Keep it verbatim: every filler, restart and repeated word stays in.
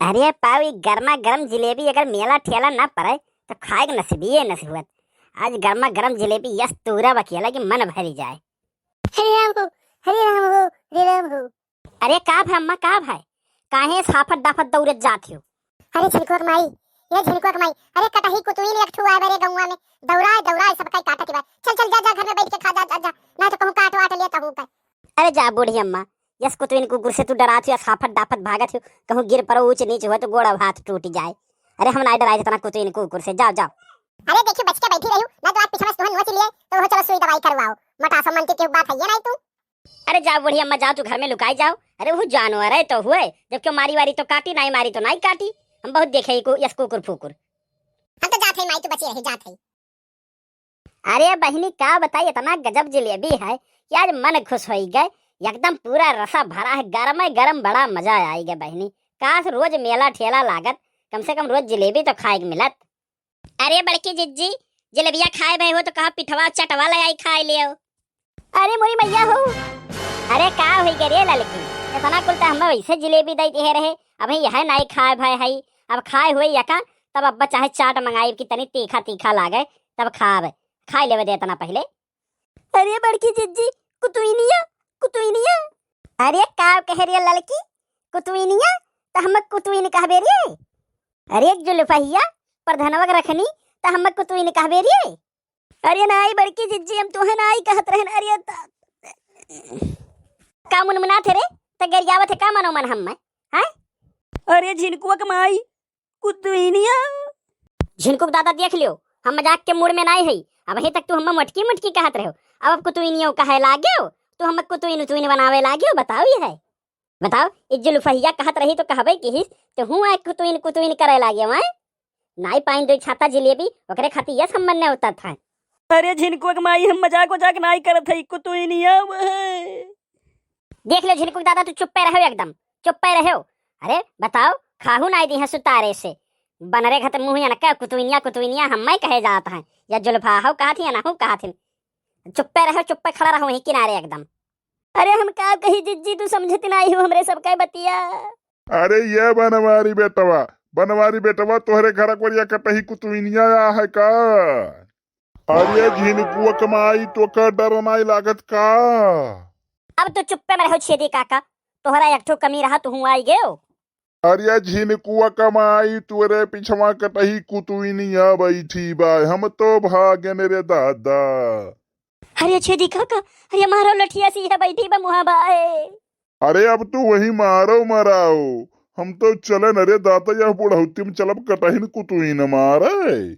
अरे पाव, ई गर्मा गर्म जिलेबी अगर मेला ठेला ना पड़े तो खाए के नसीबिये नसीब हुअत। आज गर्मा गर्म जिलेबी यस तूरा बकियाला कि मन भरी जाए। हरे राम हो, हरे राम हो, हरे राम हो। अरे का भाई अम्मा, का भाई, काहे साफत डाफत दौड़त जात हो? अरे झिनकुआ के माई, ये झिनकुआ के माई, अरे कटही कुतुइन एक ठू आए बरे गौवा में, दौड़ाए दौड़ाए सब कई काटत बा। चल चल जा, जा घर में बैठ के खा जा, जा, जा, ना तो कहूँ काट वाट ले कहूँ का। अरे जा बूढ़ी अम्मा, यस कुतुइन कुकुर से तू डरात हो, यस हाफत डाफत भागत हो, कहूँ गिर पड़ो ऊंच नीच हुआ तो गोड़ अब हाथ टूट जाए। अरे हम ना डराए जितना कुतुइन कुकुर से, जाओ जाओ। अरे देखियो बच के बैठी रहियो, ना तो आज पीछे में तुहन नोच लिए तो वो चलो सुई दवाई करवाओ, मोटा सा मन के क्यों बात है ये नहीं तू। अरे जाओ बूढ़ी अम्मा, जाओ तू घर में लुकाई जाओ। अरे वो जानवर है तो हुए, जब क्यों मारी वारी तो काटी, नहीं मारी तो नहीं काटी। हम बहुत देखे ही को यस कुकुर फुकुर। हम तो जात है माई, तू बची रही, जात है। अरे बहिनी का बताई, इतना गजब जिलेबी है कि आज मन खुश होई गए, एकदम पूरा रसा भरा है, गरमे गरम, बड़ा मजा आई गए बहिनी। काश रोज मेला ठेला लागत, कम से कम रोज जिलेबी तो खाए के मिलत। अरे बड़की जिज्जी, जिलेबिया खाए भए हो तो कहा पिठवा चटवा ले आई खाए लियो। अरे मोरी मैया हो, अरे का होई गे रे ललकी, इतना कुल तो हमें वैसे जिलेबी दे दिए रहे, अब यह नाई खाए भए है, अब खाए हुए यका, तब अब्बा चाहे चाट मंगाई कि तनी तीखा तीखा लागे, तब खाब, खाए लेवे दे इतना पहले। अरे बड़की जिज्जी, कुतुइनिया, कुतुइनिया। अरे का कहे रे ललकी, कुतुइनिया? त हम कुतुइन कहबे रे? अरे जुल्फहिया, प्रधनवा के रखनी, त हम कुतुइन कहबे रे? अरे नाई बड़की जिज्जी, हम तोहे नाई कहत रहन। अरे त का मुनमुनात है रे? त गरियावत है का मनो मन हम में? हैं? अरे झिनकुआ के माई, कुतुइनिया। झिनकुक दादा देख लियो, हम मजाक के मूड में नाई हई। अबहीं तक तू हमें मटकी मटकी कहत रहो, अब, अब कुतुइनियो कहे लाग्यो, तू हमें कुतुइन उतुइन बनावे लाग्यो। बताओ ये है, बताओ, ई जुल्फहिया कहत रही तो कहबे किहिस, तो हूँ आए कुतुइन कुतुइन करे लाग्यो आए। नाई पाइन दो छाता जिलेबी, ओकरे खातिर यस हम मन्ने उतरत है। अरे झिनकुआ के माई, हम मजाक वजाक नाई करत हई, कुतुइनिया वहे। देख ले झिनकुक दादा, तू चुप्पे रहो एकदम, चुप्पे रहो। अरे बताओ, खाहू नाई दी है सुतारे से। बनरे घत मुँह अनका कुतुइनिया कुतुइनिया हम्मे कहे जात हैं, या जुल्फा हौ कहत ही, अनहू कहत ही। चुप्पे रहो, चुप्पे खड़ा रहो वहीं किनारे एकदम। अरे हम का कही जिज्जी, तू समझत नाई हो हमरे सबके बतिया। अरे ये बनवारी बेटवा, बनवारी बेटवा, तोहरे घर कोरिया कटही कुतुइनिया आ है का? अरे झिनकुआ के माई, तोका डर नाई लागत का? अब तू चुप्पे में रहो छेदी काका, तोहरा एक ठो कमी रहा, तू हुआ आई गयो। अरे झिनकुआ के माई, तोरे पिछवा कटही कुतुइनिया बैठी बा, हम तो भागन रे दादा। अरे छेदी काका, अरे मारो लठिया सी है बैठी बा मुहा बाए। अरे अब तू वही मारो मराओ, हम तो चलन रे दादा, यह बुढ़ौती में चलब कटहिन कुतुइन मारे।